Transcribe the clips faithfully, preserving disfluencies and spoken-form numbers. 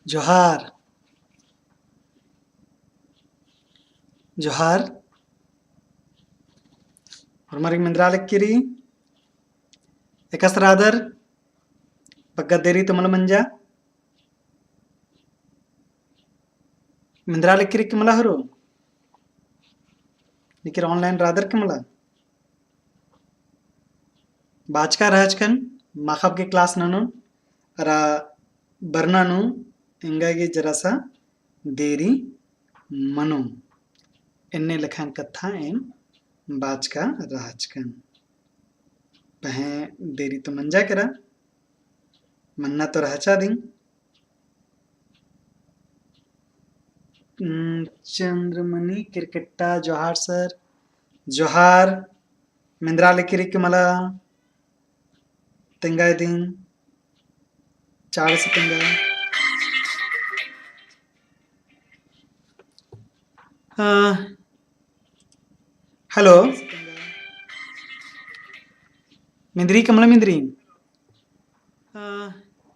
जोहार। जोहार। होरमारिन मेंदरा लगी रई। एकासे रअदर, बग्गे देरी तो मल मंजा। मेंदरा लगी रई कि मला होरमर? लेकिन online रअदर कि मला? बाचका रहचकन, माख़ा बग्गे class ननोन, अरा बरना नू एंगा गे जरासा देरी मनो। एन्ने लेखन कत्था एन बाचका रहचकन। पहें देरी तो मंजा केरा, मन्ना तो रहचा दिम। हम्म, चंद्रमणि किरकेट्टा, जोहार sir। जोहार। मेंदरा लगी रई कि मला? तेंगा दिम। चाड़ से तेंगा। अ, hello। मेंदरी कि मला मेंदरी? अ,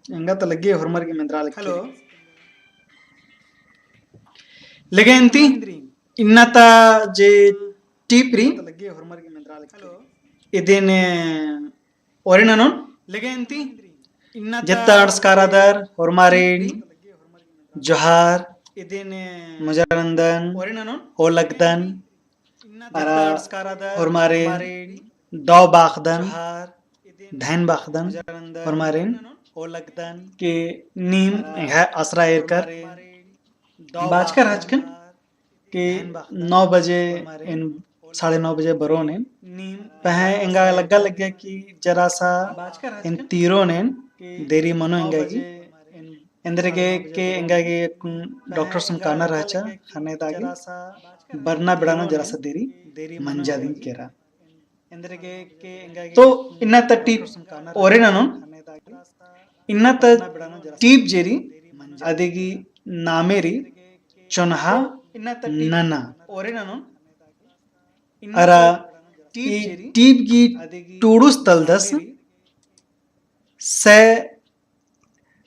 एंगा ता लग्गे होरमर गे मेंदरा लगी। Hello। लेगे अन्ती, इन्ना ता जे टीप रई, इदिन ओरे ननोन। लेगे अन्ती, इन्ना ता जेत्ता अंड़सकार रअदर, होरमारिन जोहार, मुजरा नन्दन, ओलगदन, अरा होरमारिन दव बाखदन, धैन बाखदन, होरमारिन कि नीम एंग्है आसरा एरकर बाचका रहचकन कि नौ बजे एन, साढ़े नौ बजे बरोन एन। पहें एंगा लग्गा लग्गा कि जरासा एन तीरोन एन, देरी मनो एंगा गे। एन्देर गे कि एंगा गे डॉक्टर सन काना रहचा, ख़ने ता गे बरना बेड़ा नू जरासा देरी मंजा दिम केरा। तो इन्ना ता टीप ओरे ननोन, इन्ना ता टीप जे रई, अदिगी नामे रई चोन्हा नना। अरा ई टीप गही टूड़ुस तलदस से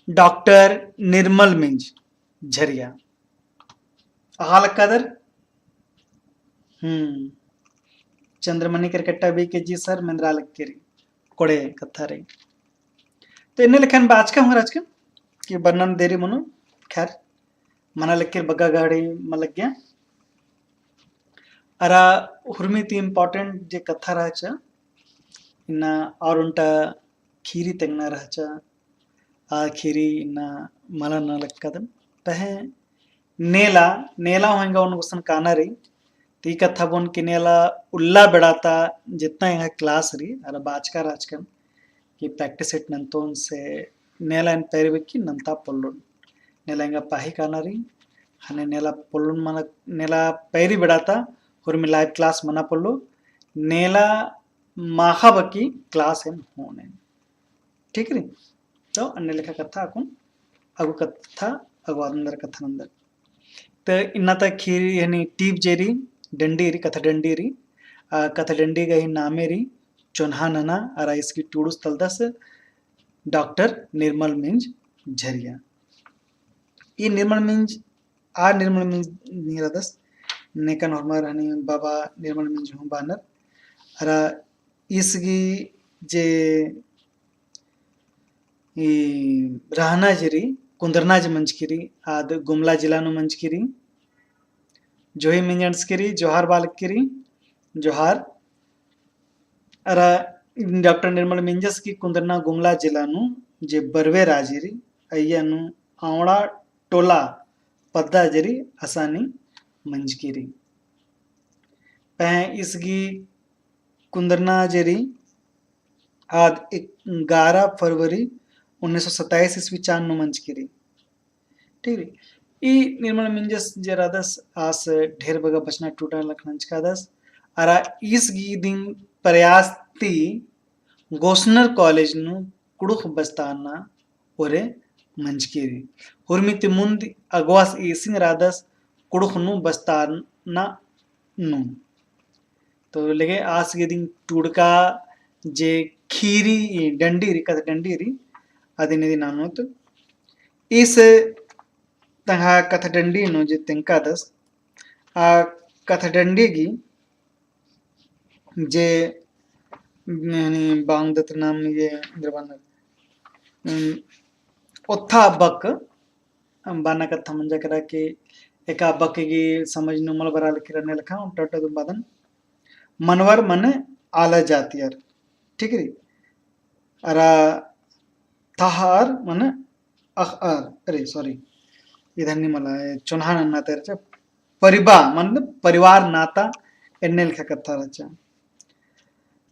डॉक्टर निर्मल मिंज झरिया। अख़आ लक्कादर? हम्म। चंद्रमणि केरकेट्टा बी के जी सर मेंदरा लगी रई। कोड़े कत्था रई। तो एन्ने लेखन बाचका हूँ रहचकन कि बरना नू देरी मनो, खैर, मना लगी रई बग्गे घड़ी मल लग्गिया। अरा हुरमी ती important जे कत्था रहचा, इन्ना और ओन्टा खीरी तेंगना रहचा, आ खीरी इन्ना मला नना लक्कादन। पहें नेला, नेला हूँ एंगा ओन गुसन काना रई। ती कत्था बओन कि नेला उल्ला बेड़ा ता जेतना एंगा class रई, अरा बाचका रहचकन कि practice set नन्तोन से नेला एन पैरी बक्की नन्ता पोल्लोन। नेला एंगा पाही काना रई, ख़ने नेला पोल्लोन मना, नेला पैरी बेड़ा ता, हुरमी live class मना पोल्लो, नेला माख़ा बक्की class एन होन एन। ठीक रई? तो अन्ने लेखा कत्था अक्कुन, अगु कत्था, अगु आदंदर कत्था नन्दर। तो इन्ना ता खीरी हनी टीप जे रई, डंडी रई, कत्था डंडी रई, आ, कत्था डंडी गही नामे रई, चोन्हा नना, अरा ईसगी टूड़ुस तलदस डॉक्टर निर्मल मिंज झरिया। ई निर्मल मिंज, आ निर्मल मिंज नी रअदस, नेकन होरमर हनी बाबा निर्मल मिंज हूँ बअनर। अरा ईसगी जे ई रहना जे रई, कुन्दरना जे मंजकी रई, आद गुमला जिला नू मंजकी रई। जोही मिंज अंड़सकी रई, जोहार बआ लक्की रई, जोहार। अरा डॉक्टर निर्मल मिंजस गही कुन्दरना गुमला जिला नू जे बरवे राजी रई, अइय्या नू अँवड़ा टोला पद्दा जे रई असानी मंजकी रई। पहें ईसगी कुन्दरना जे रई आद ग्यारह फरवरी उन्नीस सौ सत्ताईस ईस्वी चान नू मंजकी रई। ठीक रई। ई निर्मल मिंजस जे रअदस आस ढेर बग्गे बचना टूड़ना लखना चिकादस। अरा ईसगी दिम प्रयास ती गोस्सनर कॉलेज नू कुँड़ुख़ बचतारना ओरे मंजकी रई। हुरमी ती मुन्द अगवास ईसिंग रअदस कुँड़ुख़ नू बचतारना नू। तो लेगे आस गे दिम टूड़का जे खीरी डंडी रई, कत्था डंडी रई, अदिन इदी ननोत। ईस तंगआ कत्थडंडी नू जे तेंगकादस, आ कत्थडंडी गही जे, यानी बांगदत नाम ये द्रबन, उम, ओत्था बक, अम, बाना कत्था मंजा केरा कि एका बक गही समझ नू मल बरआ लगी रअना लेखा, ओन्टा ओन्टा दुम बादन मनवर मने आला जातियर, ठीक रई? अरा थहअर मने अख़अर, अरे sorry, इधर नी मला, ए चोन्हा नन्ना ती रहचा, परिबा, मतलब परिवार नाता एन्ने लेखा कत्था रहचा।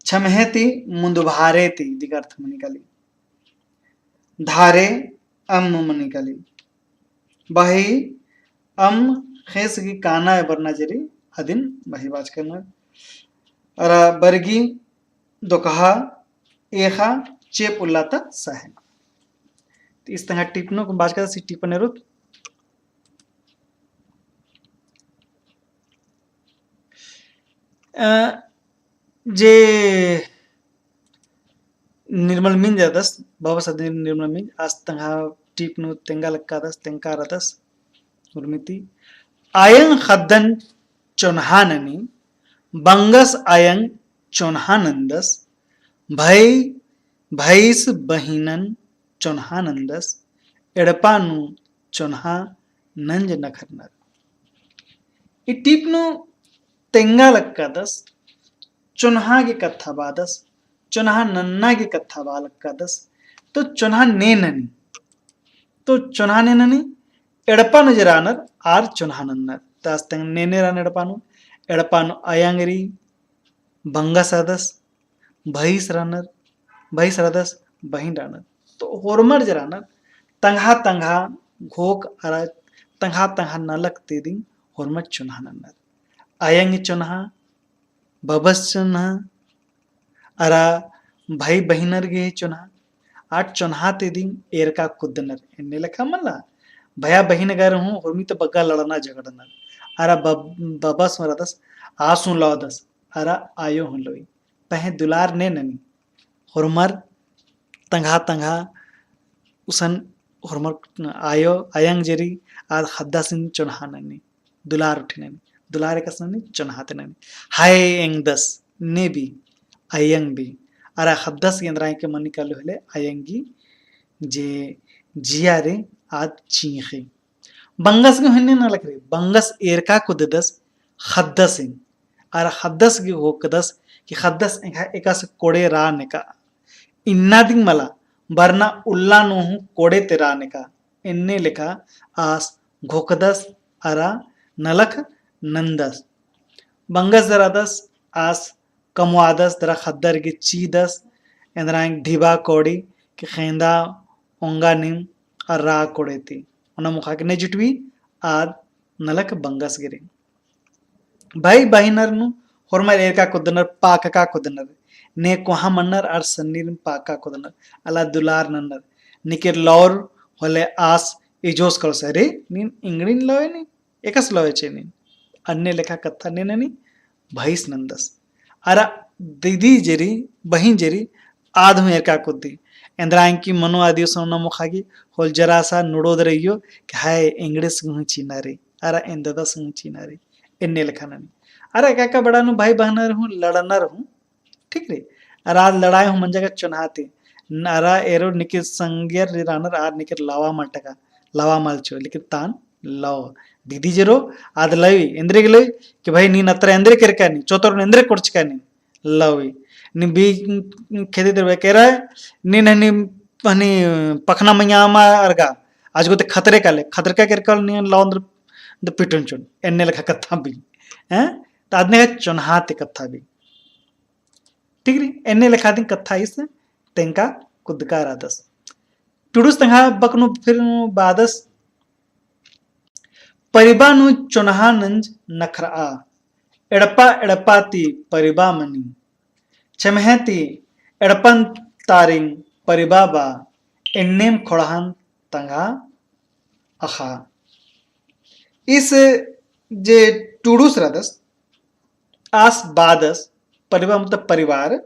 छम्हे ती मुन्दभारे ती, इदिक अर्थ मनी काली। धारे अम्म मनी काली। बही अम्म ख़ेस गही काना एबरना जे रई, अदिन बही बाचकन। अरा बरगी दोकहा एख़ा चेंप उल्ला ता सहे। तो इस तंगआ टीप नू बाचका सी टीपन एरोत। अ, जे निर्मल मिंज रअदस, बाबा सादी निर्मल मिंज, आस तंगआ टीप नू तेंगा लक्कादस, तेंगा रअदस, उर्मी ती। अयंग ख़द्दन चोन्हा ननी, बंगस अयंग चोन्हा नंदस, भई, भईस बहिनन चोन्हा नंदस, एड़पा नू चोन्हा नंज नखरनर। ई टीप नू तेंगा लक्कादस, चोन्हा गे कत्था बादस, चोन्हा नन्ना गे कत्था बआ लक्कादस, तो चोन्हा ने ननी, तो चोन्हा ने ननी, एड़पा नू जे रअनर आर चोन्हा नन्नर। तो आस तेंग ने ने रअनर एड़पा नू, एड़पा नू अयंग रई, बंगस रअदस, भईस रअनर, भईस रअदस, बहिन रअनर। तो होरमर जे रअनर, तंगआ तंगआ घोख अरा तंगआ तंगआ नलख ती दिम होरमर चोन्हा नन्नर। अयंग चोन्हा, बबस चोन्हा, अरा भई बहिनर गे चोन्हा, आर चोन्हा ती दिम एरका कुद्दनर। एन्ने लेखा मला, भया बहिन गर हूँ होरमी तो बग्गे लड़नर झगड़नर। अरा बब-, बबस हूँ रअदस, आस हूँ लौदस, अरा आयो हूँ लोई। पहें दुलार ने ननी। होरमर तंगआ तंगआ उसन होरमर आयो, अयंग जे रई, आद ख़द्दसिन चोन्हा ननी। दुलार उठी ननी। दुलार एकासे ननी, चोन्हा ती ननी। हाय एंगदस, ने बी, अयंग बी। अरा ख़द्दस गे एन्दरा एंके मनी कालो होले, अयंग गही जे जिया रई, आद चींख़ी। बंगस गे हूँ एन्ने नलख रई, बंगस एरका कुद्ददस ख़द्दसिन। अरा ख़द्दस गे घोखदस कि ख़द्दस एंग्है एकासे कोड़े रअनर का। इन्ना दिम मला, बरना उल्ला नू हूँ कोड़े ती रअनर का। एन्ने लेखा आस घोखदस अरा नलख नंदस। बंगस जे रअदस आस कमवादस, दरा ख़द्दर गे चीदस, एन्दरा एंग ढिबा कोड़ी कि ख़ेंदा ओंगा नीम अरा कोड़े ती। ओना मोख़ा गे ने जुटवी आद नलख बंगस गे रई। भई बहिनर नू होरमर एरका कुद्दनर, पाकका कुद्दनर। ने कोहा मन्नर अरा सन्नीरिन पाकका कुद्दनर। अला दुलार नन्नर। निकिर लौर होले आस इजोस कड़ोस, अरे, नीन इंगड़िन लौय नी, एकासे लौय चे नीन। अन्ने लेखा कत्था ने ननी, भईस नंदस। अरा दीदी जे रई, बहिन जे रई, आद हूँ एरका कुद्दी। एन्दरा एंकी मनो आदियो सोना मोख़ा गे, होले जरा सा नुड़ोद रइयो, कि हाय, एंगड़ेस हूँ चीना रई। अरा एन्ददस हूँ चीना रई, एन्ने लेखा ननी। अरा एका एका बड़ा नू भई बहिनर हूँ लड़नर हूँ, ठीक रई। अरा आद लड़ाई हूँ मंजा का चोन्हा ती। अरा एरो निकिर संगियर रअनर आर निकिर लवा मल टका, लवा मल चो, लेकिन तान लव। दीदी जे रओ, आद लवी, एन्दरे गे लवी, कि भई नीन अत्रा एन्दरे केरका नी, चोतोर एन्दरे कोड़चका नी, लवी। नीन बी खेती दरबे केरा, नीन हनी, हनी पखना मइय्याँ मा अरगा, आज गो ते खतरे काले, खतरे का केरका नीन लव अंदर द पिटन चुन, एन्ने लेखा कत्था बी। हैं? तो आदने का चोन्हा ती कत्था बी। ठीक रई? एन्ने लेखा दिम कत्था ईस तेंका कुद्दका रअदस। टुड़ुस तंगआ बक नू फिर बादस, परिबा नू चोन्हा नंज नखरआ, एड़पा एड़पा ती परिबा मनी, छम्हे ती एड़पन तारिंग परिबा बा, एन्नेम खोड़हन तंगआ अख़ा। ईस जे टुड़ुस रअदस, आस बादस, परिवार मतलब परिवार,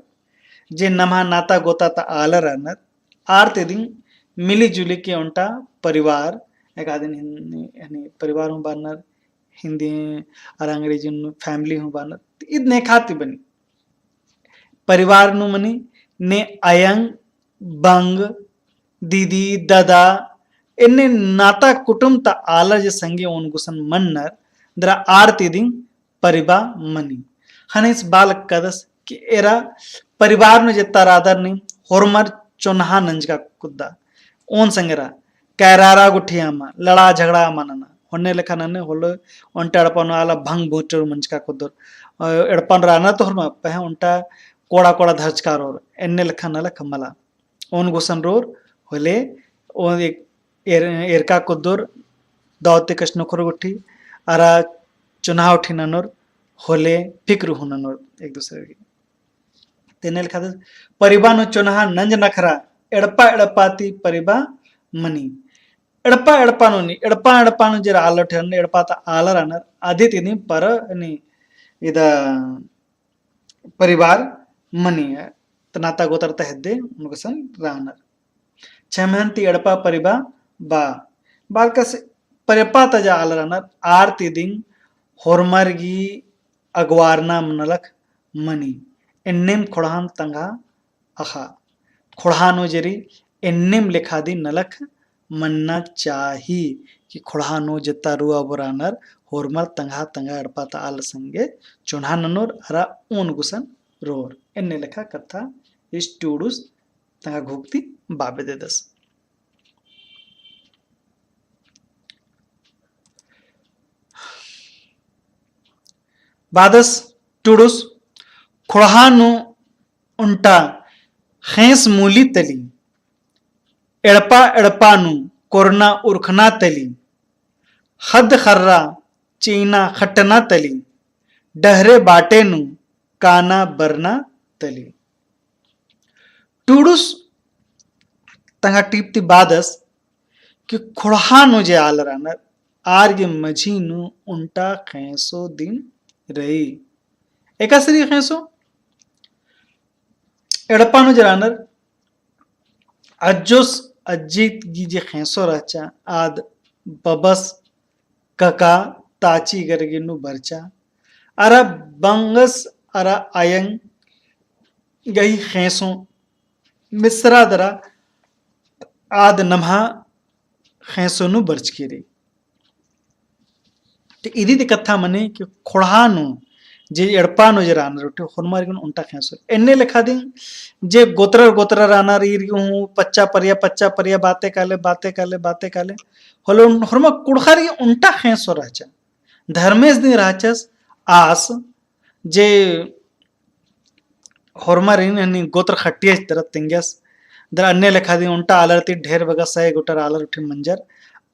जे नम्हा नाता गोता ता आलर रअनर, आर ती दिम मिली जुली के ओन्टा परिवार, एकादिन हिन-, हनी परिवार हूँ बअनर, हिंदी अरा अंग्रेजी नू family हूँ बअनर। ईद नेखा ती बनी। परिवार नू मनी ने अयंग, बंग, दीदी, ददा, एन्ने नाता कुटुम ता आलर जे संगे ओन गुसन मन्नर, दरा आर ती दिम परिबा मनी। हनीस बालकदस कि एरा परिवार नू जेत्ता रअदर नीम होरमर चोन्हा नंजका कुद्दा। ओन संगे रआ, कैरारा गुट्ठी अमा, लड़ा झगड़ा अमा नना। होन्ने लेखा नने होले ओन्टा एड़पा नू आला भंग भूचर मंजका कुद्दोर। अ, एड़पा नू रअना तो होरमा, पहें ओन्टा कोड़ा कोड़ा धरचका रओर। एन्ने लेखा नलख मला। ओन गुसन रओर, होले, ओन एक एर-, एरका कुद्दोर, दौ ती कछनखरओ गुट्ठी, अरा चोन्हा उठी ननोर, होले फिक्र हूँ ननोर एक दूसरे की। तेने लेखा दस, परिबा नू चोन्हा नंज नखरा, एड़पा एड़पा ती परिबा मनी। एड़पा एड़पा नू नी, एड़पा एड़पा नू जेरा आलर ठेरन, एड़पा ता आलर रअनर, अदी ती दिम पर नी, इदा परिवार मनी, त नाता गोतर ता हेद्दे ओन गुसन रअनर। छेम्हन ती एड़पा परिबा बा। बालकस परिपा ता जे आलर रअनर, आर ती दिम होरमर गही अगवारना नलख मनी। एन्नेम खोड़हान तंगआ अख़ा। खोड़हा नू जे रई एन्नेम लेखा दिम नलख मन्ना चाही कि खोड़हा नू जेत्ता रआ बरआ रअनर होरमर तंगआ तंगआ एड़पा ता आलर संगे चोन्हा ननोर अरा ओन गुसन रओर। एन्ने लेखा कत्था इस टूड़ुस तंगआ घोख ती बआ बेद्ददस। बअदस टूड़ुस, खोड़हा नू ओन्टा ख़ेंस मूली तली, एड़पा एड़पा नू कोरना उरखना तली, ख़द्द ख़र्रा चिअना ख़ट्टना तली, डहरे बाटे नू काना बरना तली। टूड़ुस तंगआ टीप ती बअदस कि खोड़हा नू जे आलर रअनर, आर गे मझी नू ओन्टा ख़ेंसो दिम रई। एकासे रई ख़ेंसो? एड़पा नू जे रअनर, अज्जोस अज्जी गही जे ख़ेंसो रहचा, आद बबस कका ताची गरगे नू बरचा। अरा बंगस अरा अयंग गही ख़ेंसो मिसरा दरा आद नम्हा ख़ेंसो नू बरचकी रई। तो इदी ती कत्था मनी कि खोड़हा नू जे एड़पा नू जे रअनर उठे होरमर गे नू ओन्टा ख़ेंसो। एन्ने लेखा दिम जे गोतरर गोतरर रअनर ईर गे हूँ पच्चा परिया, पच्चा परिया बाते काले, बाते काले, बाते काले। होले होरमर कुँड़ुख़र गे ओन्टा ख़ेंसो रहचा। धर्मेस दिम रहचस आस जे होरमारिन हनी गोत्र खटियस दरा तेंगस, दरा अन्ने लेखा दिम ओन्टा आलर ती ढेर बग्गे सय गोटर आलर उठी मंजर,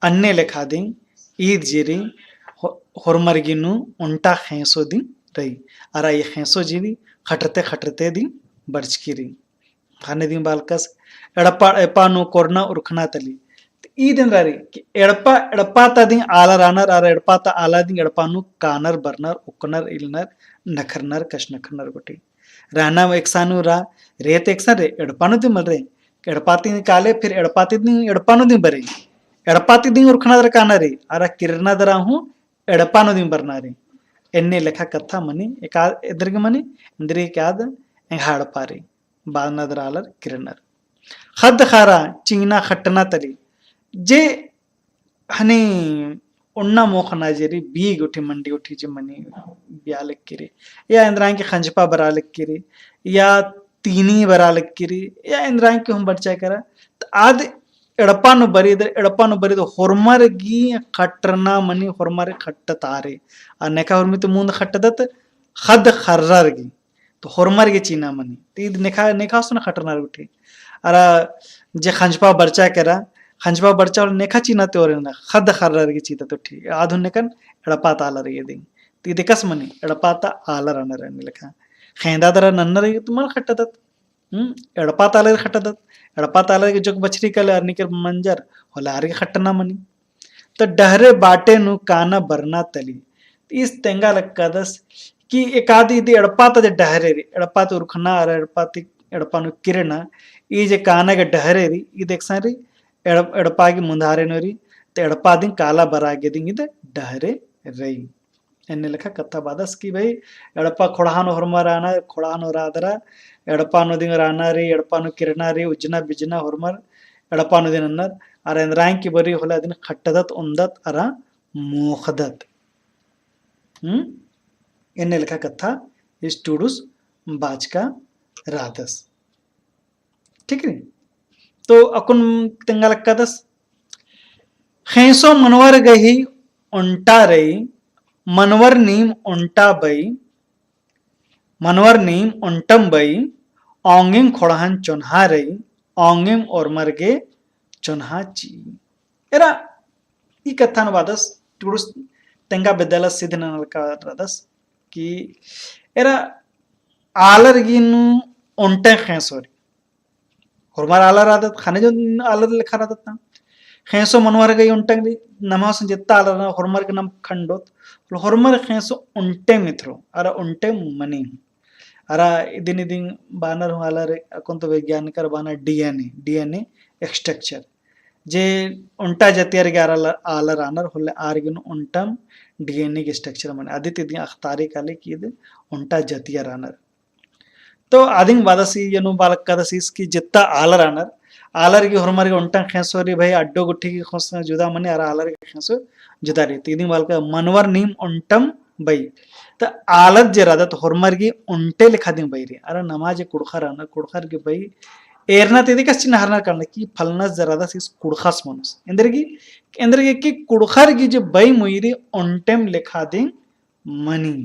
अन्ने लेखा दिम ईद जे रई हो-, होरमर गे नू ओन्टा ख़ेंसो दिम रई। अरा ई ख़ेंसो जे रई खटरते खटरते दिम बरचकी रई। ख़ने दिम बालकस एड़पा एड़पा नू कोरना उरखना तली। तो ईद एन्दरा रई कि एड़पा एड़पा ता दिम आलर रअनर, अरा एड़पा ता आलर दिम एड़पा नू कानर, बरनर, उक्कनर, इलनर, नखरनर, कछनखरनर गुट्ठी। रहना एकसन नू रआ, रई तो एकसन रई, एड़पा नू दिम मल रई। एड़पा ती काले, फिर एड़पा ती दिम, एड़पा नू दिम बरई। एड़पा ती दिम उरखना दरा काना रई, अरा किरना दरा हूँ एड़पा नू दिम बरना रई। एन्ने लेखा कत्था मनी, एका एन्देरगे मनी, एन्देरगे आद एंग्है एड़पा रई। बादना दरा आलर किरनर। ख़द्द ख़र्रा चिअना ख़ट्टना तली। जे हनी ओन्ना मोख़ना जे रई, बिय गुट्ठी मंडी गुट्ठी जे मनी बिया लगी रई, या एन्दरा गे ख़ंजपा बरआ लगी रई, या तीनी बरआ लगी रई, या एन्दरा गे हूँ बरचा केरा, तो आद एड़पा नू बरई दरा, एड़पा नू बरई दरा होरमर गे ख़ट्टरना मनी, होरमर गे ख़ट्टत आर। आ नेखा होरमी तो मुन्द ख़ट्टदत ख़द्द ख़र्रर गे। तो होरमर गे चिअना मनी। तो ईद नेखा, नेखा ओसना ख़ट्टरनर गुट्ठी। अरा जे ख़ंजपा बरचा केरा, ख़ंजपा बरचा होले नेखा चिअना ती ओरे ना, ख़द्द ख़र्रर गे चिअदत गुट्ठी। आद हूँ नेकन एड़पा ता आलर गे दिम। तो ईद एकस मनी, एड़पा ता आलर रअनर एन्ने लेखा। ख़ेंदा दरा नन्नर गे तो मल ख़ट्टदत। हम्म, एड़पा ता आलर गे ख़ट्टदत। एड़पा ता आलर गे जोक बछरी काले अरा नीकर मंजर, होले आर गे ख़ट्टना मनी। तो डहरे बाटे नू काना बरना तली। तो ईस तेंगा लक्कादस कि एकादी इदी एड़पा ता जे डहरे रई, एड़पा ती उरखना अरा एड़पा ती, एड़पा नू किरना, ई जे काना गे डहरे रई, ईद एकसन रई, एड़-, एड़पा गे मुन्धारे नू रई, तो एड़पा दिम काला बरआ गे दिम ईद डहरे रई। एन्ने लेखा कत्था बअदस कि भई, एड़पा खोड़हा नू होरमर रअनर, खोड़हा नू रअदरा, एड़पा नू दिम रअना रई, एड़पा नू किरना रई, उज्जना बिज्जना होरमर एड़पा नू दिम नन्नर, अरा एन्दरा की बरई होले अदिन खट्टदत, ओन्दत, अरा मोख़दत। हम्म? एन्ने लेखा कत्था ईस टुड़ुस बाचका रअदस। ठीक रई? तो अक्कुन तेंगा लक्कादस। ख़ेंसो मनवर गही ओन्टा रई, मनवर नीम ओन्टा बई, मनवर नीम ओन्टम बई, औंगेम खोड़हन चोन्हा रई, औंगेम ओर्मर गे चोन्हा चिई। एरा ई कत्थन बअदस, टुड़ुस तेंगा बेद्दालस, सिद्ध नना लक्कादस कि एरा आलर गे नू ओन्टे ख़ेंसो रई। होरमर आलर रअदत, ख़ने जो आलर लेखा रअदत ना। ख़ेंसो मनवर गही ओन्टे रई, नम्है गुसन जेत्ता आलर रअनर, होरमर गे नाम खंडोत, होरमर ख़ेंसो ओन्टे मिथरो, अरा ओन्टे मनी। अरा इदिन इदिन बअनर हूँ आलर, अक्कुन तो वैज्ञानिकर बअनर DNA, DNA structure। जे ओन्टा जतियर गे आलर, आलर रअनर होले आर गे नू ओन्टम DNA गे structure मनी। अदित इदिन अख़तारी काली कि ईद ओन्टा जतियर रअनर। तो अदिन बअदस इय्या नू बआ लक्कादस ईस कि जेत्ता आलर रअनर, आलर गे होरमर गे ओन्टा ख़ेंसो रई भई, अड्डो गुट्ठी गे ख़ेंसो जुदा मनी, अरा आलर गे ख़ेंसो जुदा रई। तो इदिन बआ लक्का मनवर नीम ओन्टम बई। तो आलर जे रअदत होरमर गे ओन्टे लेखा दिम बई रई। अरा नमा जे कुँड़ुख़र रअनर, कुँड़ुख़र गे बई एरना ती इदी कस चिन्हारनर काली कि फलनस जे रअदस ईस कुँड़ुख़स मनोस। एन्देरगे, एन्देरगे कि कुँड़ुख़र गे जे बई मुई रई ओन्टेम लेखा दिम मनी।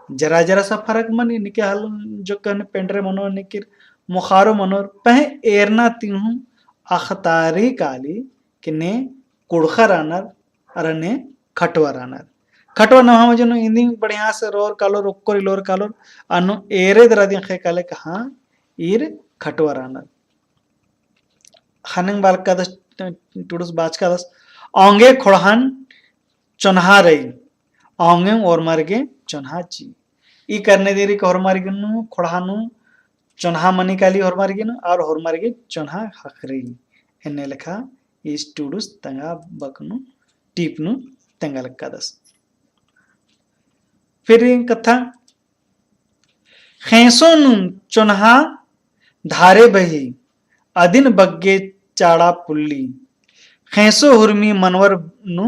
जरा जरा सा फरक मनी, निके हल जो कहने पेंडरे मनो, निकिर मोख़ारो मनो, पहें एरना ती हूँ अख़तारी काली कि ने कुँड़ुख़र रअनर, अरा ने खटवर रअनर। खटवर नम्है मझी नू इन्दी बढ़िया से रोर कालोर, ओक्कोर इलोर कालोर, अनु एरे दरा दिम ख़ेक्खा काले कि हाँ, ईर खटवर रअनर। ख़नेम बआ लक्कादस, टुड़ुस बाचकादस, औंगे खोड़हन चोन्हा रई, औंगेम ओर्मर गे चोन्हा चिई। ई करने दिम रई कि होरमर गे नू, खोड़हा नू चोन्हा मनी काली होरमर गे नू, अरा होरमर गे चोन्हा ख़क्खरई। एन्ने लेखा ईस टुड़ुस तेंगा बक नू, टीप नू तेंगा लक्कादस। फिर कत्था, ख़ेंसो नू चोन्हा धारे बही, अदिन बग्गे चाड़ा पुल्ली। ख़ेंसो हुरमी मनवर नू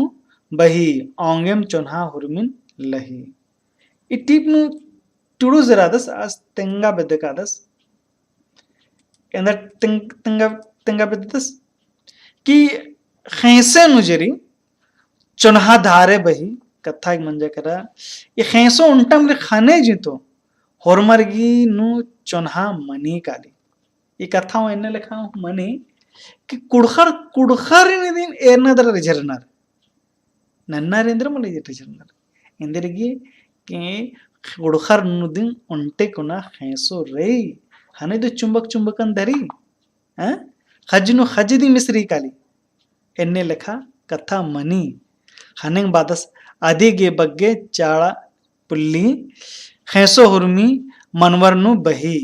बही, औंगेम चोन्हा हुरमिन लही। ई टीप नू टुड़ुस जे रअदस आस तेंगा बेद्दकादस। एन्देर तेंग-, तेंगा, तेंगा बेद्ददस कि ख़ेंसे नू जे रई चोन्हा धारे बही, कत्था गे मंजा केरा, ई ख़ेंसो ओन्टम रई ख़ने जितो, होरमर गे नू चोन्हा मनी काली। ई कत्था हूँ एन्ने लेखा हूँ मनी कि कुँड़ुख़र, कुँड़ुख़र इदिन एरना दरा रिझरनर। नन्ना रे एन्देर मने जे रिझरनर। एन्देरगे कि कुँड़ुख़र नू दिम ओन्टे कोना ख़ेंसो रई। ख़ने दो चुम्बक चुम्बकन धरी। हैं? ख़ज्ज नू ख़ज्ज दिम मिसरी काली। एन्ने लेखा कत्था मनी। ख़नेम बअदस अदिगे बग्गे चाड़ा पुल्ली, ख़ेंसो हुरमी मनवर नू बही,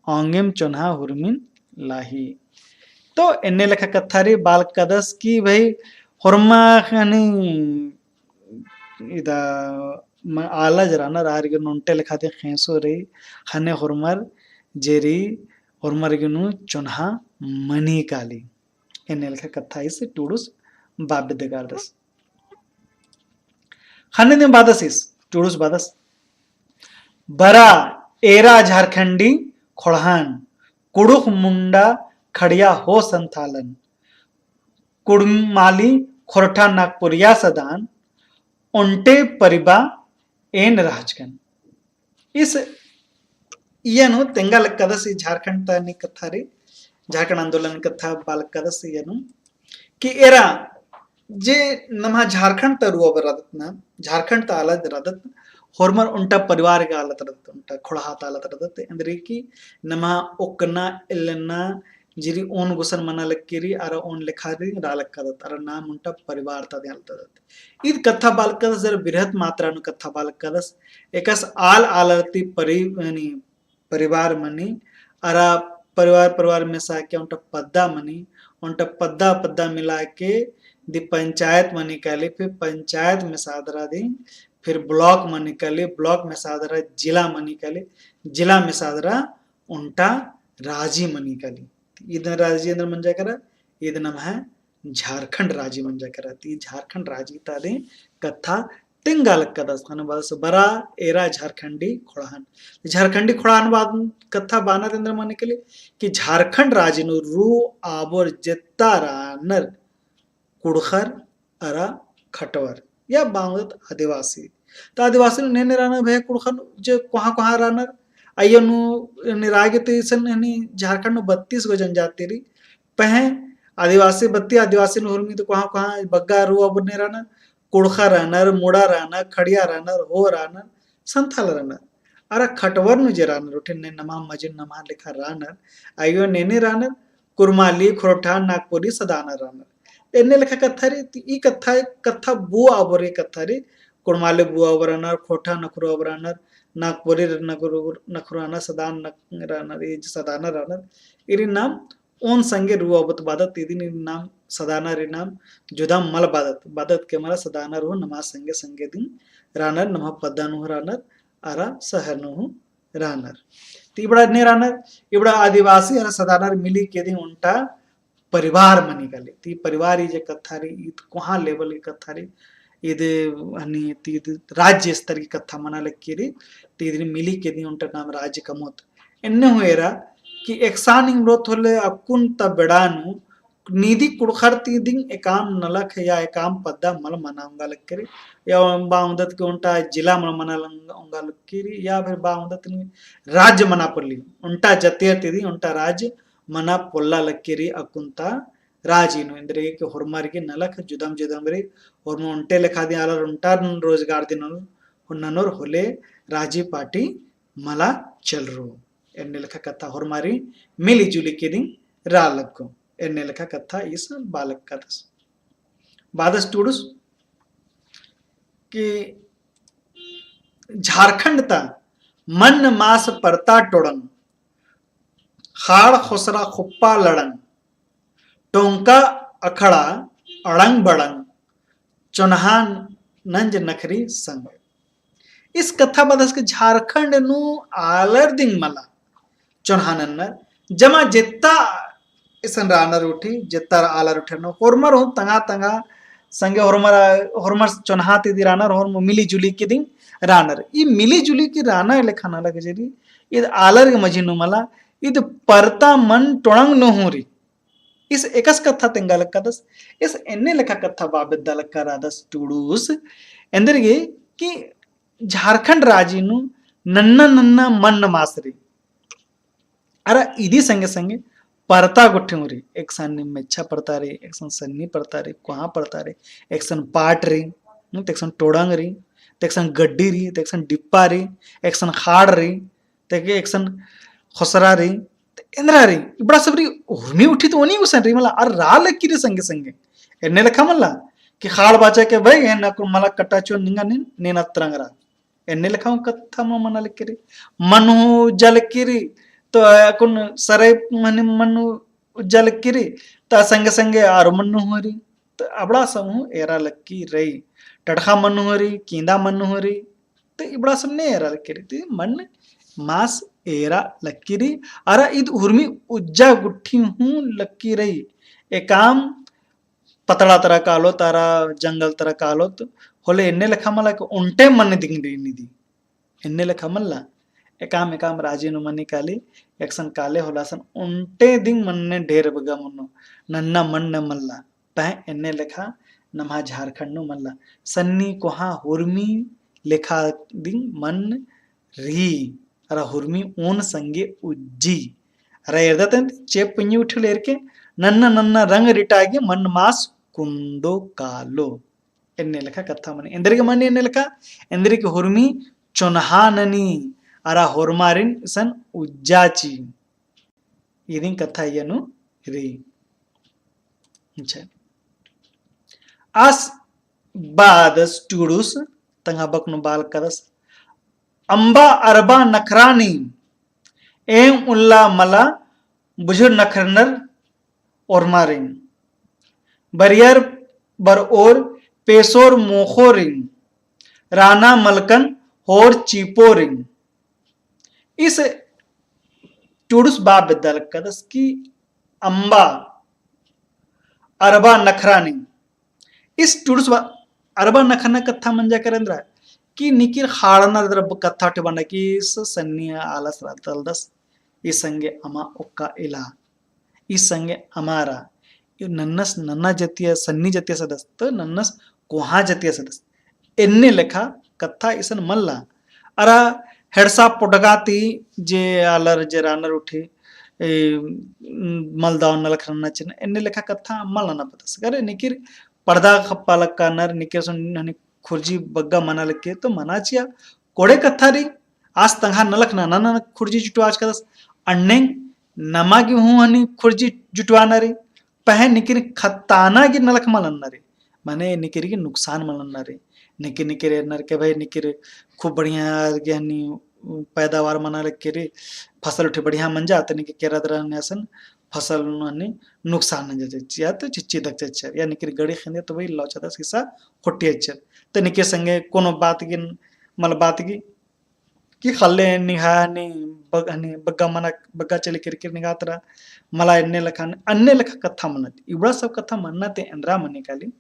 औंगेम चोन्हा हुरमिन लाही। तो एन्ने लेखा कत्था रई बआ लक्कादस कि भई होरमा ख़ने इदा म-, आलर जे रअनर आर गे नू ओन्टे लेखा दिम ख़ेंसो रई, ख़ने होरमर जे रई, होरमर गे नू चोन्हा मनी काली। एन्ने लेखा कत्था ईस टुड़ुस बआ बेद्दकादस। ख़ने दिम बअदस ईस, टुड़ुस बअदस। बरा एरा झारखंडी खोड़हान, कुँड़ुख़ मुंडा खड़िया हो संथालन, कुड़माली खोरठा नागपुरिया सदान, ओन्टे परिबा एन रहचकन। ईस इय्या नू तेंगा लक्कादस ई झारखंड ता नी कत्था रई, झारखंड आंदोलन कत्था बआ लक्कादस इय्या नू कि एरा जे नम्हा झारखंड ता रुआ बरदत ना, झारखंड ता आलर रअदत, होरमर ओन्टा परिवार गे आलर रअदत, ओन्टा खोड़हा ता आलर रअदत, एन्देरगे कि नम्हा ओक्कना एल्लना जे रई ओन गुसन मना लक्की रई, अरा ओन लेखा रई रआ लक्कादत, अरा नाम ओन्टा परिवार ता दिम आलर रअदत। ईद कत्था बआ लक्कादस, जरा बृहत मात्रा नू कत्था बआ लक्कादस। एकासे आल आलर ती परि-, यानी परिवार मनी, अरा परिवार, परिवार मेसाके ओन्टा पद्दा मनी, ओन्टा पद्दा, पद्दा मिलाके दी पंचायत मनी काली, फिर पंचायत मेसादरा दी, फिर block मनी काली, block मेसादरा जिला मनी काली, जिला मेसादरा ओन्टा राजी मनी काली। ईद राजी एन्दर मंजा केरा, ईद नम्है झारखंड राजी मंजा केरा। ती झारखंड राजी ता दी कत्था तेंगा लक्कदस, ख़ने बस बरा एरा झारखंडी ख़ोंड़हान। झारखंडी ख़ोंड़हान बाद कत्था बानर एन्दर मनी काली कि झारखंड राजी नू रु आबोर जेत्ता रानर कुँड़ुख़र अरा खटवर या बांगदत आदिवासी। त आदिवासी नू एन्ने रानर भैया कुँड़ुख़र जे कोहाँ कोहाँ रानर, अइय्या नू एन्ने रागे त इसन एन्ने झारखंड नू बत्तीस गो जनजाति रई। पहें आदिवासी बत्ती आदिवासी नू हुरमी त कोहाँ कोहाँ बग्गे रु आबोर एन्ने रानर, कुँड़ुख़र रानर, मुड़ा रानर, खड़िया रानर, हो रानर, संथाल रानर। अरा खटवर नू जे रानर, उठे ने नमा मझी नू नमा लेखा रानर, अइय्या नू एन्ने रानर, कुरमाली, ख़ोरठा, नागपुरी, सदानर रानर। एन्ने लेखा कत्था रई, ती ई कत्था, कत्था बु आबोर ई कत्था रई, कुरमाली बु आबोर रानर, ख़ोरठा नखरु आबोर रानर, नागपुरी नखरु, नखरु रानर, सदान नख-, रानर, ई जे सदानर रानर, ईरिन नाम ओन संगे रु आबोत बादत, इदिन नाम सदानर नाम जुदा मल बादत, बादत के मला सदानर हूँ नमा संगे संगे दिम रानर, नमा पद्दा नू हूँ रानर, अरा शहर नू हूँ रानर। ती इबड़ा एन्ने रानर, इबड़ा आदिवासी अरा सदानर मिली के दिम ओन्टा परिवार मनी काली। ती परिवार ई जे कत्था रई, ईद कोहाँ level की कत्था रई, ईद हनी ती ईद राज्य स्तर की कत्था मना लगी रई, ती इदिन मिली के दिम ओन्टा नाम राज्य कमोत। एन्ने हूँ एरा कि एकसन इमरोत होले अक्कुन ता बेड़ा नू नीदी कुँड़ुख़र ती दिम एकाम नलख या एकाम पद्दा मल मना ओंगा लगी रई, या बांगदत के ओन्टा जिला मल मना लंग-, ओंगा लगी रई, या फिर बांगदत नी राज्य मना पोल्ली, ओन्टा जतियर ती दिम ओन्टा राज्य मना पोल्ला लगी रई अक्कुन ता राजी नू। एन्देरगे कि होरमर गे नलख जुदम जुदम रई, होरमर ओन्टे लेखा दिम आलर ओन्टा रोजगार दिम ननोर होले राजी पार्टी मला चलरओ। एन्ने लेखा कत्था होरमारिन मिली जुली के दिम रआ लग्गो। एन्ने लेखा कत्था ईस बआ लग्गदस। बादस टूड़ुस कि झारखंड ता मन्न मास परता टोड़ंग, ख़ाड़ ख़ोसरा ख़ुप्पा लड़ंग, टोंका अखड़ा अड़ंग बड़ंग, चोन्हा नंज नखरी संग। ईस कत्था बादस कि झारखंड नू आलर दिम मला चोन्हा नन्नर, जमा जेत्ता इसन रानर उठी, जेत्ता आलर उठी नू, होरमर हूँ तंगआ तंगआ संगे होरमर, होरमर चोन्हा ती दिम रानर, होरमर मिली जुली के दिम रानर। ई मिली जुली के राना लेखा नलख जे रई, ईद आलर गे मझी नू मला, ईद परता मन्न टोड़ंग नू हूँ रई। ईस एकस कत्था तेंगा लग्गदस, ईस एन्ने लेखा कत्था बआ बेद्दा लग्गा रअदस टूड़ुस, एन्देरगे कि झारखंड राजी नू नन्ना नन्ना मन्न मास रई। अरा इदी संगे संगे परता गुट्ठी हूँ रई, एकसन मेच्छा परता रई, एकसन सन्नी परता रई, कोहाँ परता रई, एकसन पाट रई, हम्म, त एकसन टोड़ंग रई, त एकसन गड्डी रई, त एकसन डिप्पा रई, एकसन ख़ाड़ रई, त एकसन ख़ोसरा रई, त एन्दरा रई, इबड़ा सब रई, उर्मी उठी त ओनी गुसन रई, मला अरा लगी रई संगे संगे। एन्ने लेखा मला, कि ख़ाड़ बाचा के भाई, एन अक्कुन मला कट्टा चोन निंगा नीन, नीन अतरंग रआ। एन्ने लेखा हूँ कत्था मल मना लगी रई। मन्न हूँ उज्जा लगी रई, तो अक्कुन सरई मन्न, मन्न उज्जा लगी रई, त संगे संगे आरो मन्न हूँ रई। त अबड़ा सब हूँ एरा लगी रई। टड़खा मन्न हूँ रई, कींदा मन्न हूँ रई, त इबड़ा सब ने एरा लगी रई। त मन्न मास एरा लगी रई। अरा ईद उर्मी उज्जा गुट्ठी हूँ लगी रई। एकाम पतड़ा तरा कालोत, अरा जंगल तरा कालोत, होले एन्ने लेखा मला कि ओन्टे मन्न दिम रई नीदी। एन्ने लेखा मल्ला, एकाम एकाम राजी नू मनी काली, एकसन काले होले असन ओन्टे दिम मन्न ढेर बग्गे मन्नो, नन्ना मन्न मल्ला। पहें एन्ने लेखा नम्है झारखंड नू मल्ला। सन्नी कोहाँ हुरमी लेखा दिम मन्न रई। अरा हुरमी ओन संगे उज्जी। अरा एरदत एन्ती चेंप पुंजी उठिल एरके नन्ना नन्ना रंग रिटा गे मन्न मास कुन्दो कालो। एन्ने लेखा कत्था मनी। एन्देरगे मनी एन्ने लेखा, एन्देरगे हुरमी चोन्हा ननी, अरा होरमारिन इसन उज्जा ची। इदिन कत्था इय्या नू रई। अच्छा। आस बादस टूड़ुस तंगआ बक नू बआ लग्गदस। अम्बा अरबा नखरानी, एम उल्ला मला बुझुर नखरनर ओरमारिन। बरियर बरओर पेसोर मोख़ोरिन, राना मलकन होर चीपोरिन। इस टुड़ुस बा बेद्दा लक्कदस कि अम्बा अरबा नखरानी। इस टुड़ुस बा अरबा नखरना कत्था मंजा केरा एन्दरा कि निकिर ख़ाड़ना दरा कत्था उठे बना कि इस सन्नी आलस रअदस, ई संगे अमा ओक्का इला। ई संगे अमारा, ई नन्नस नन्ना जतिया, सन्नी जतिया सदस, तो नन्नस कोहाँ जतिया सदस। एन्ने लेखा कत्था इसन मल्ला। अरा हेड़सा पुटगा ती जे आलर जे रानर उठी, ए, मलदव नलख रअना चिअनर, एन्ने लेखा कत्था मल नना पतस। अगर निकिर पड़दा खप्पा लक्कानर, निकिर सुन हनी खुर्जी बग्गा मना लक्के, तो मना चिआ, कोड़े कत्था रई, आस तंग्हा नलख नना नना खुर्जी जुटवाचकदस, अन्ने नमा गे हूँ हनी खुर्जी जुटवाना रई, पहें निकिर खत्ताना गे नलख मल नन्ना रई, माने निकिर गे नुकसान मल नन्ना रई। निकिर निकिर एरनर के भाई निकिर खूब बढ़िया गे हनी पैदावार मना लक्के रई, फसल उठे बढ़िया मंजा, तो निकिर केरा दरा हनी असन फसल नू हनी नुकसान नंजा चिच्चर, या तो चिच्ची दक चिच्चर, या निकिर गड़ी खेंदे तो भाई लौचा दस हिस्सा खोटी चिच्चर। तो निकिर संगे कोनो बात गे मल बात गे कि ख़ल्ले निंग्है हनी बग-, हनी बग्गा मना, बग्गा चली केरकी निंग्है तरा मला एन्ने लेखा, अन्ने लेखा कत्था मन्ना ती। इबड़ा सब कत्था मन्ना ती एन्दरा मनी काली,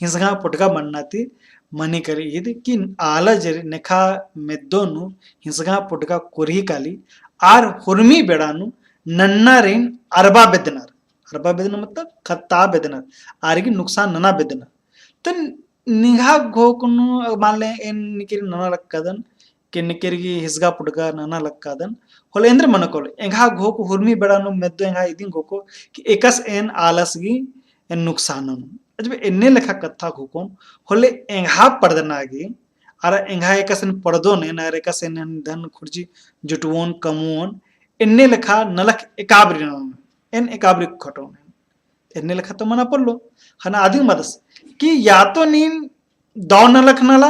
हिंसगा पुटगा मन्ना ती मनी काली ईद कि आला जे रई नेखा मेद्दो नू हिंसगा पुटगा कोरही काली, आर हुरमी बेड़ा नू नन्नारिन अरबा बेद्दनर। अरबा बेद्दनर मतलब खत्ता बेद्दनर, आर गे नुकसान नना बेद्दनर। तो निंग्है घोख नू मान ले एन निकिर नना लक्कादन, कि निकिर गे हिसगा पुटगा नना लक्कादन, होले एन्देर मनो कालो, एंग्है घोख हुरमी बेड़ा नू मेद्दो एंग्है इदिन घोखो, कि एकासे एन आलस गे एन नुकसान ननो। अजब एन्ने लेखा कत्था घोखोन, होले एंग्है पड़दना गे, अरा एंग्है एकासे एन पड़दोन एन, अरा एकासे एन धन खुर्जी जुटवोन, कमवोन, एन्ने लेखा नलख एकाबरी ननोन, एन एकाबरी खटोन। एन्ने लेखा तो मना पोल्लो। ख़ने अदिन बअदस कि या तो नीन दव नलख नला,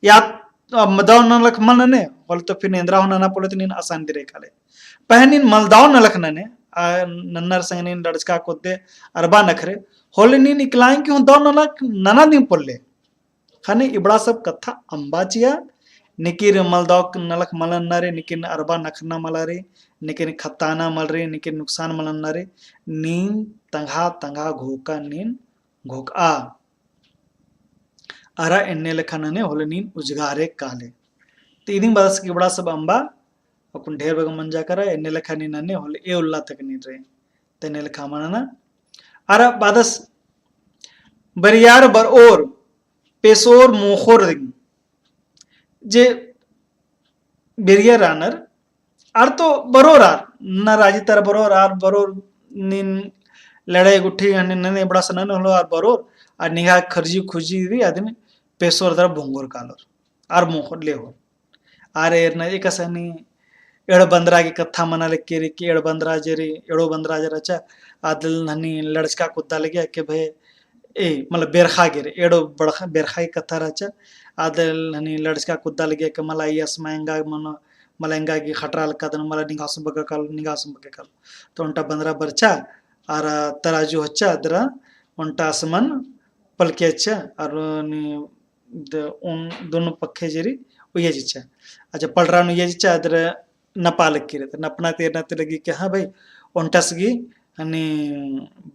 या, अ, दव नलख मल नने, होले तो फिर एन्दरा हूँ नना पोल्लो तो नीन असानी ती रई काले। पहें नीन मलदव नलख नने, आ, नन्नर संगे नीन लड़चका कुद्दे अरबा नखरे, होले नीन इकलाइन गे हूँ दव नलख नना दिम पोल्ले। ख़ने इबड़ा सब कत्था अम्बा चिआ, निकिर मलदव नलख मल नन्ना रई, निकिर अरबा नखरना मला रई, निकिर खत्ताना मल रई, निकिर नुकसान मल नन्ना रई, नीन तंग्हा तंग्हा घोखा नीन घोखआ। अरा एन्ने लेखा नने होले नीन उजगारे काले। तो इदिन बअदस कि इबड़ा सब अम्बा, अक्कुन ढेर बग्गे मंजा केरा, एन्ने लेखा नीन नने होले ए उल्ला तक नीन रई। तो एन्ने लेखा मल नना। अरा बअदस बरियार बरओर, पेसोर मोख़ोर दिम। जे बेरिया रअनर, आर तो बरओर आर, ना राजी तरा बरओर, आर बरओर नीन लड़ाई गुट्ठी, नीन नने इबड़ा सन नने होले आर बरओर, आर निंग्है खर्जी खुर्जी दी अदिन पेसोर तरा बोंगोर कालोर, आर मोख़ोर लेहोर। आर एरना एकासे हनी एड़ो बन्दरा गे कत्था मना लक्के रई कि एड़ो बन्दरा जे रई, एड़ो बन्दरा जे रहचा, आदिन हनी लड़चका कुद्दा लगिया कि भई, ए, मतलब बेरखा गे रई, एड़ो बड़खा, बेरखा गे कत्था रहचा, आदिन हनी लड़चका कुद्दा लगिया कि मला ई असमा एंगा मनो, मला एंगा गे खटरा लक्कादन, मला निंग्है आसम बग्गा कालो, निंग्है आसम बग्गा कालो। तो ओन्टा बन्दरा बरचा, अरा तराजू होचा, अदरा ओन्टा असमन पलके अच्छा, अरा नी द-, उन दोनों पक्खे जे रई उइया चिच्चा। अच्छा, पलरा नू उइया चिच्चा, अदरा नपा लगी रई, तो नपना ती एरना ती लगी कि हाँ भाई, ओन्टस गे हनी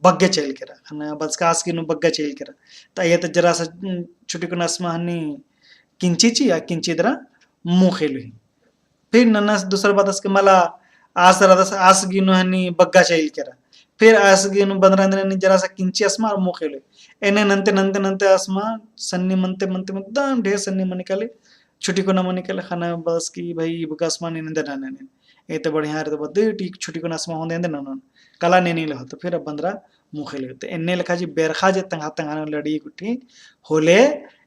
बग्गे चइल केरा, हनी बदसका आस गे नू बग्गे चइल केरा। तो अइया तो जरा सा, उम, छुटी कुना असमा हनी किंची चिआ, किंची दरा मोख़े लगी। फिर नन्नस दूसर बअदस कि मला आस रअदस, आस गे नू हनी बग्गा चइल केरा। फिर आस गे नू बन्दरा एन्देर हनी जरा सा किंची असमा अरा मोख़े लगी। एन्ने नन्ते, नन्ते, नन्ते असमा सन्नी मन्ते, मन्ते, मन्ते, एकदम ढेर सन्नी मनी काली, छुटी कुना मनी काली, ख़ने बअदस कि भाई, ई बग्गा असमा नीन एन्देर ननोन। ए तो बढ़िया रई तो बअदस, ठीक छुटी कुना असमा होंदे एन्देर ननोन। काला नीन ले होले तो फिर अब बन्दरा मोख़े लगी। तो एन्ने लेखा जे बेरखा जे तंग्हा, तंग्हा नू लड़ी गुट्ठी होले,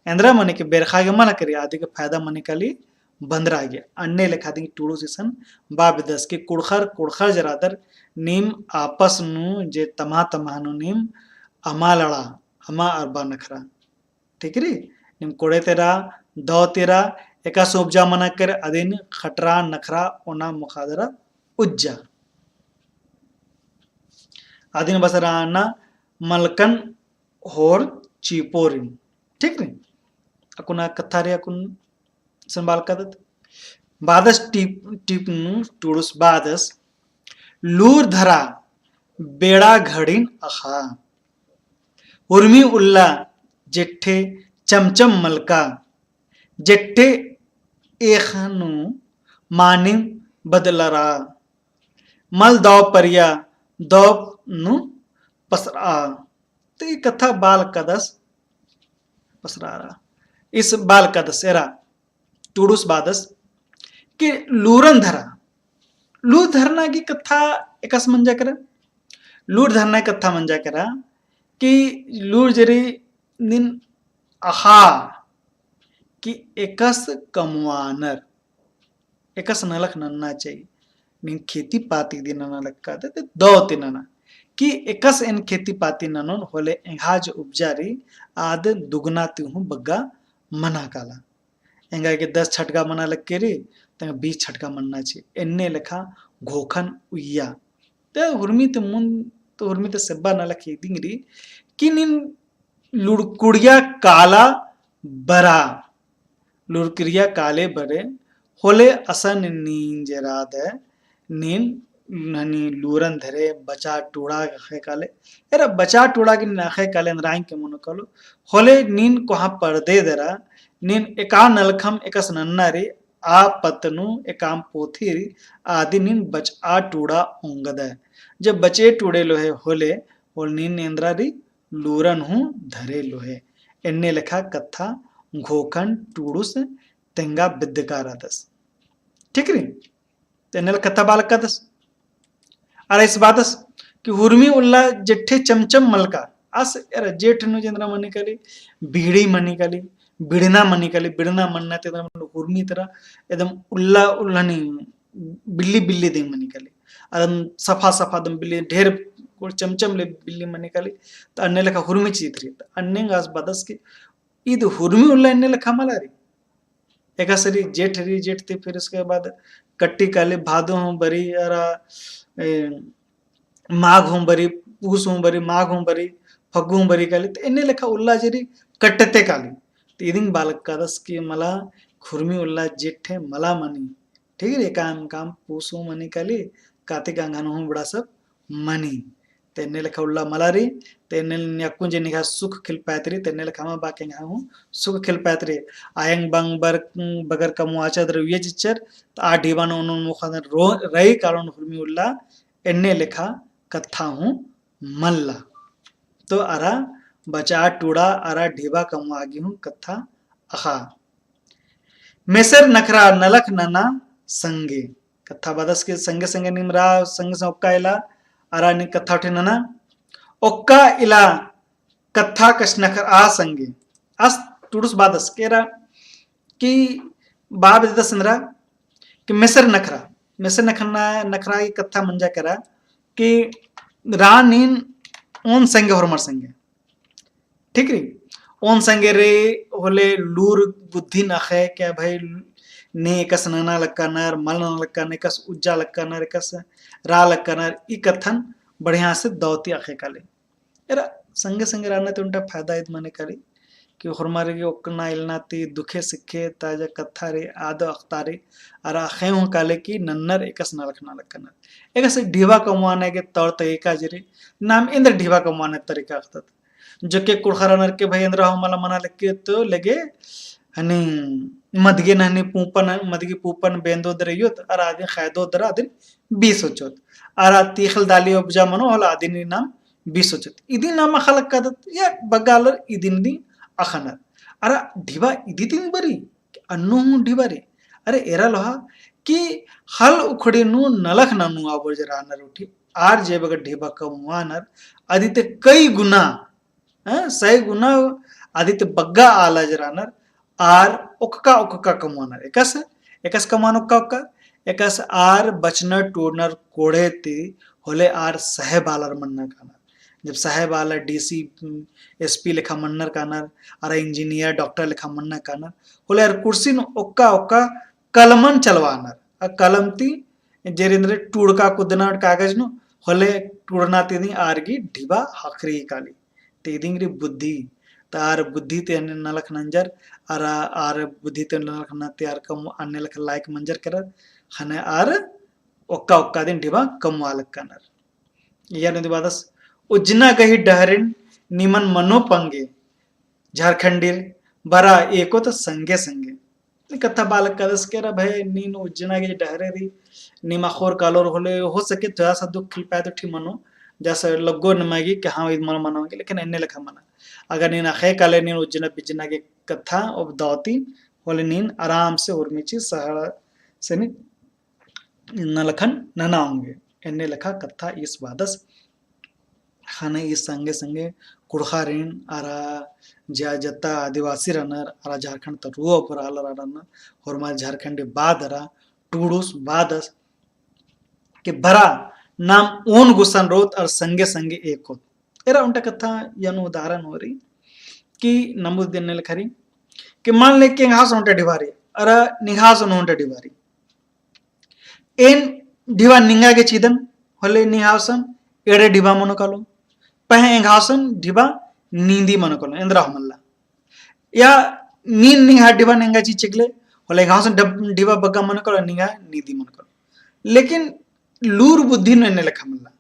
एन्दरा मनी कि बेरखा गे मल केरी, अदी गे फायदा मनी काली, बन्दरा गे। अन्ने लेखा दिम टुड़ुस इसन बा बेद्दस कि कुँड़ुख़र, कुँड़ुख़र जे रअदर नीम आपस नू जे तम्हा तम्हा नू नीम अमा लड़ा, अमा अरबा नखरा। ठीक रई? नीम कोड़े ती रआ, दव ती रआ, एकासे उपजा मना केरा, अदिन खटरा नखरा ओना मोख़ा दरा उज्जा। अदिन बअदस रअना मलकन होर चीपोरिन। ठीक रई? अक्कुन आ कत्था रई अक्कुन सन बालकदत। बादस टीप, टीप नू टूड़ुस बादस, लूर धरा बेड़ा घड़िन अख़ा। उर्मी उल्ला जेठे चमचम मलका, जेठे एख़ नू मानिम बदलरा। मल दौ परिया दौ नू पसरा। तो ई कत्था बालकदस पसरारा। इस बालकदस एरा टूड़ुस बादस कि लूरन धरा। लूर धरना की कत्था एकासे मंजा केरा। लूर धरना की कत्था मंजा केरा कि लूर जरी नीन अख़ा कि एकासे कमवानर, एकासे नलख नन्ना चाही। नीन खेती पाती दी नना लक्का दे, ते दौ ती नना। कि एकासे एन खेती पाती ननोन होले एंग्है जे उपजा रई, आद दुगना ती हूँ बग्गा मना काला। एंगा गे दस छटगा मना लक्के रई, तेंगा बीस छटगा मन्ना चाही। एन्ने लेखा घोखन उइया। ते हुरमी ते मुन, तो हुरमी ते सेब्बा नलख इदिंग रई, कि नीन लुड़कुड़िया काला बरा, लुड़कुड़िया काले बरे, होले असन नीन जे रअदय, नीन हनी लूरन धरे बचा टूड़ा अख़े काले, एरा बचा टूड़ा गे नीन अख़े काले, एन्दरा गे मनो कालो, होले नीन कोहाँ परदे दरा, नीन एका नलखम एकासे नन्ना रई, आ पत्त नू एकाम पोथी रई, आदि नीन बचा टूड़ा ओंगदय। जब बचे टूड़े लोहे होले, होले नीन एन्दरा रई लूरन हूँ धरे लोहे। एन्ने लेखा कत्था घोखन टूड़ुस तेंगा बिद्दका रअदस। ठीक रई? तो एन्ने लेखा कत्था बालकदस। अरा इस बादस कि हुरमी उल्ला जेठे चमचम मलका, आस एरा जेठ नू जेन्दरा मनी काली, बीड़ी मनी काली, बिड़ना मनी काली, बिड़ना मन्ना ती एन्दरा मनी हुरमी तरा, एकदम उल्ला, उल्ला नी, बिल्ली, बिल्ली दिम मनी काली। अदम सफा, सफा दम बिल्ली, ढेर कोड़ चमचम ले बिल्ली मनी काली, तो अन्ने लेखा हुरमी चित रई। तो अन्ने गा आस बादस कि ईद हुरमी उल्ला एन्ने लेखा मला रई। एकासे रई जेठ रई, जेठ ती फिर उसके बाद कट्टी काली, भादो हूँ बरी, अरा, ए, माघ हूँ बरी, पूस हूँ बरी, माघ हूँ बरी, फग्गु हूँ बरी काली, तो एन्ने लेखा उल्ला जे रई कट्टते काली। तो इदिंग बालकदस कि मला हुरमी उल्ला जेठे मला मनी। ठीक रई, एकाम, एकाम पूस हूँ मनी काली, कातिक अंगन हूँ बड़ा सब मनी। तो एन्ने लेखा उल्ला मला रई, तो एन्ने अक्कुन जे निंग्है सुख खिलपायत रई, तो एन्ने लेखा मा बाकी एंग्है हूँ सुख खिलपायत रई। आयंग बंग बर-, बगर कमवाचर उइया चिच्चर, तो आ ढिबा नू ओनोन मोख़ा दन रो-, रई, कारण हुरमी उल्ला एन्ने लेखा कत्था हूँ मल्ला। तो अरा बचा टूड़ा अरा ढिबा कमवा गे हूँ कत्था अख़ा। मेसर नखरा नलख नना संगे। कत्था बादस के संगे संगे नीम रआ, संगे संगे ओक्का इला, अरा नीम कत्था उठे नना। ओक्का इला कत्था कछनखरआ संगे। आस टूड़ुस बादस केरा कि बआ बेद्ददस एन्दरा कि मेसर नखरा, मेसर नखरा, नखरा ई कत्था मंजा केरा कि रआ नीन ओन संगे होरमर संगे। ठीक रई? ओन संगे रई होले लूर बुद्धिन अख़े कि भई नीन एकासे नना लक्कानर, मल नना लक्कानर, एकासे उज्जा लक्कानर, एकासे रआ लक्कानर, ई कत्थन बढ़िया से दौ ती अख़े काली। एरा संगे संगे रअना ती ओन्टा फायदा ईद मनी काली कि होरमर गे ओक्कना इलना ती दुखे सिखे ता जे कत्था रई आद अख़तारी, अरा अख़े हूँ काली कि नन्नर एकासे नलख नना लक्कानर। एकासे ढिबा कमवाना गे तौर तरीका जे रई, नाम एन्दर ढिबा कमवाना तरीका अख़दत। जो के कुँड़ुख़र रअनर के भई एन्दरा हूँ मला मना लक्की तो लगे हनी मदगी नू हनी पूँपन, मदगी पूँपन बेंदोत रई अयोत, अरा अदिन ख़ैदोत दरा अदिन बीस होचोत। अरा तीख़िल दाली उपजा मनो होले अदिन नाम बीस होचोत। इदिन नाम अख़ा लक्कादत, या बग्गे आलर इदिन दिम अख़नर। अरा ढिबा इदी ती बरी, अन्नु हूँ ढिबा रई। अरे एरा लोहा कि हल उखड़ी नू नलख ननु आबोर जे रअनर उठी, आर जे बग्गे ढिबा कमवानर, अदी ती कई गुना, हैं, सय गुना अदी ती बग्गे आलर जे रअनर, आर ओक्का ओक्का कमवानर। एकासे, एकासे कमवानर ओक्का ओक्का, एकासे आर बचनर टूड़नर कोड़े ती होले आर साहेब आलर मन्ना कानर। जब साहेब आलर D C, उम, S P लेखा मन्नर कानर, अरा engineer, doctor लेखा मन्ना कानर, होले आर कुर्सी नू ओक्का ओक्का कलमन चलवानर। आ कलम ती जे रई एन्दरा टूड़का कुद्दना कागज नू, होले टूड़ना ती दिम आर गही ढिबा ख़क्खरी काली। तो इदिंग रई बुद्धि। त आर बुद्धि ती अन्ने नलख नंजर, आर, आर बुद्धि ती नलख नना ती आर कम अन्ने लेखा लायक मंजर केरर, ख़ने आर ओक्का ओक्का दिन ढिबा कमवा लक्कानर। इय्या नू इदी बादस, उज्जना गही डहरिन निमन मनो पंगे, झारखंडीर बरा एकोत संगे संगे। ई कत्था बआ लक्कादस केरा भई नीन उज्जना गही डहरे रई, नीम अख़ोर कालोर होले, हो सके थोड़ा सा दुख खिलपाए तो ठीक मनो, जैसे लग्गो निमा गे कि हाँ, ईद मला मना होंगे, लेकिन एन्ने लेखा मना। अगर नीन अख़े काले नीन उज्जना बिज्जना गही कत्था ओब दव ती होले नीन आराम से उर्मी ची सहड़ा से नीन नलखन नना ओंगे। एन्ने लेखा कत्था ईस बादस। ख़ने ई संगे संगे कुँड़ुख़ारिन अरा जा जत्ता आदिवासी रअनर अरा झारखंड ता रुआ पर आलर रअनर, होरमार झारखंडी बादरा टूड़ुस बादस कि बरा नाम ओन गुसन रओत अरा संगे संगे एकोत। एरा ओन्टा कत्था इय्या नू उदाहरण होरी कि नमुद देने लेखा रई कि मान ले कि एंग्है गुसन ओन्टा ढिबा रई अरा निंग्है गुसन ओन्टा ढिबा रई। एन ढिबा निंगा गे चिदन होले निंग्है गुसन एड़े ढिबा मनो कालो, पहें एंग्है गुसन ढिबा नींदी मनो कालो, एन्दरा हूँ मल्ला। या नीन निंग्है ढिबा निंगा गे चिचकले होले एंग्है गुसन डब-, ढिबा बग्गे मनो कालो, निंगा नींदी मनो कालो। लेकिन लूर बुद्धि नू एन्ने लेखा मल्ला।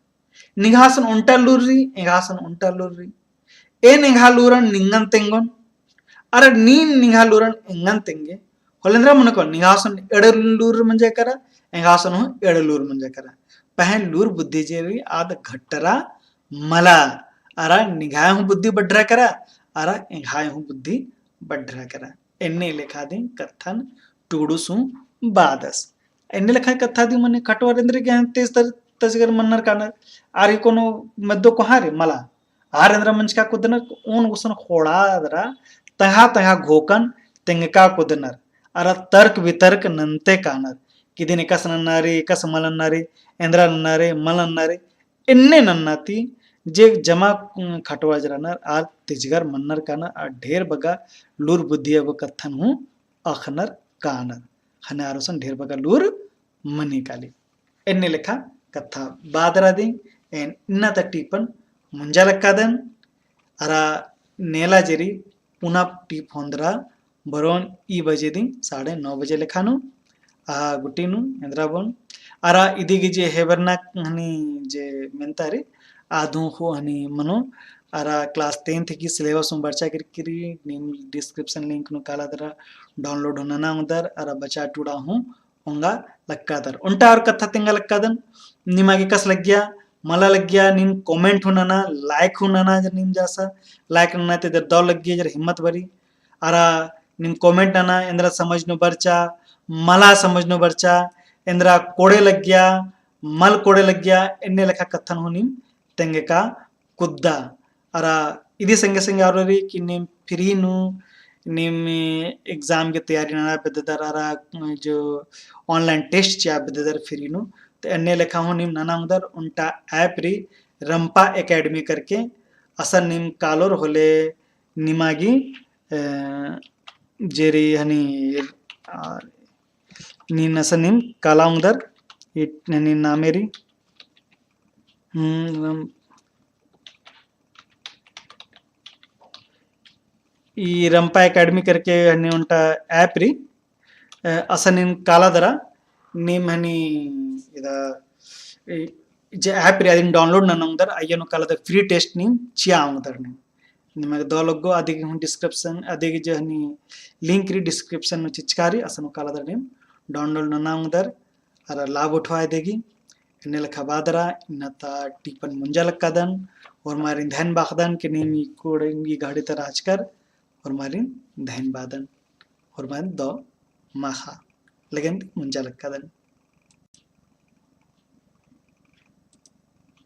निंग्है गुसन ओन्टा लूर रई, एंग्है गुसन ओन्टा लूर रई। एन एंग्है लूरन निंगन तेंगोन, अरा नीन निंग्है लूरन एंगन तेंगे। होले एन्दरा मनो कालो, निंग्है गुसन एड़े लूर मंजा केरा, एंग्है गुसन हूँ एड़े लूर मंजा केरा। पहें लूर बुद्धि जे रई आद घट्टरा मला, अरा निंग्है हूँ बुद्धि बढ़रा केरा, अरा एंग्है हूँ बुद्धि बढ़रा केरा। एन्ने लेखा दिम कत्थन टूड़ुस हूँ बादस। एन्ने लेखा कत्था दिम मने खटवार एन्दरा गे तेज तर-, तजगर मन्नर कानर। आर ही कोनो मद्दो कोहाँ रे मला। आर एन्दरा मंजका कुद्दनर ओन गुसन ख़ोंड़हा दरा तंग्है तंग्है घोकन तेंगका कुद्दनर। अरा तर्क वितर्क नन्ते कानर। कि इदिन एकासे नन्ना रई, एकासे मल नन्ना रई, एन्दरा नन्ना रई, मल नन्ना रई। एन्ने नन्ना ती जे जमा, उम, खटवार जे रअनर आर तेजगर मन्नर कानर, आर ढेर बग्गे लूर बुद्धि अबो कत्थन हूँ अख़नर कानर। ख़ने आर गुसन ढेर बग्गे लूर मनी काली। एन्ने लेखा कत्था बादरा दिम, एन इन्ना ता टीपन मुंजा लक्कादन, अरा नेला जे रई पुना टीप होन्दरा बरोन ई बजे दिम साढ़े नौ बजे लेखा नू, आ, गुट्ठी नू, एन्दरा बओन। अरा इदी गे जे हेबरना हनी जे मेन्ता रई, आद हूँ हनी मनो, अरा class tenth गही syllabus हूँ बरचा केरकी रई, नीम description link नू काला दरा download हूँ नना ओंगदर, अरा बचा टूड़ा हूँ ओंगा लक्कादर। ओन्टा आर कत्था तेंगा लक्कादन, निमा गे कस लग्गिया, मला लग्गिया, नीम comment हूँ नना, like हूँ नना, जे नीम जासा, like नना ते दर दव लग्गिया, जर हिम्मत बरी, अरा नीम comment नना, एन्दरा समझ नू बरचा, मला समझ नू बरचा, एन्दरा कोड़े लग्गिया, मल कोड़े लग्गिया, एन्ने लेखा कत्थन हूँ नीम तेंगका कुद्दा। अरा इदी संगे संगे आरो रई कि नीम free नू, नीम exam गे तैयारी नना बेद्ददर, अरा जो online test चिआ बेद्ददर free नू, तो एन्ने लेखा हूँ नीम नना ओंगदर, ओन्टा app रई रंपा academy करके, असन नीम कालोर होले निमा गे, अ, जे रई हनी, अ, नीन असन नीम काला ओंगदर, ई हनी नामे रई, हम्म, रम-, ई रंपा academy करके हनी ओन्टा app रई, अ, असन नीम काला दरा, नीम हनी इदा, ई जे app रई अदिन download नना ओंगदर, अइय्या नू काला दरा free test नीम चिआ ओंगदर नीम। निमा गे दव लग्गो, अदी गे हूँ description, अदी गे जे हनी link रई description नू चिचका रई, असन नू काला दरा नीम download नना ओंगदर, अरा लाभ उठवा इदी गे। एन्ने लेखा बादरा, इन्ना ता टीपन मुंजा लक्कादन, होरमारिन धैन बाखदन कि नीम ई कोड़े ई घड़ी ता रहचकर, होरमारिन धैन बादन, होरमारिन दव माखा, लेकिन मुंजा लक्कादन।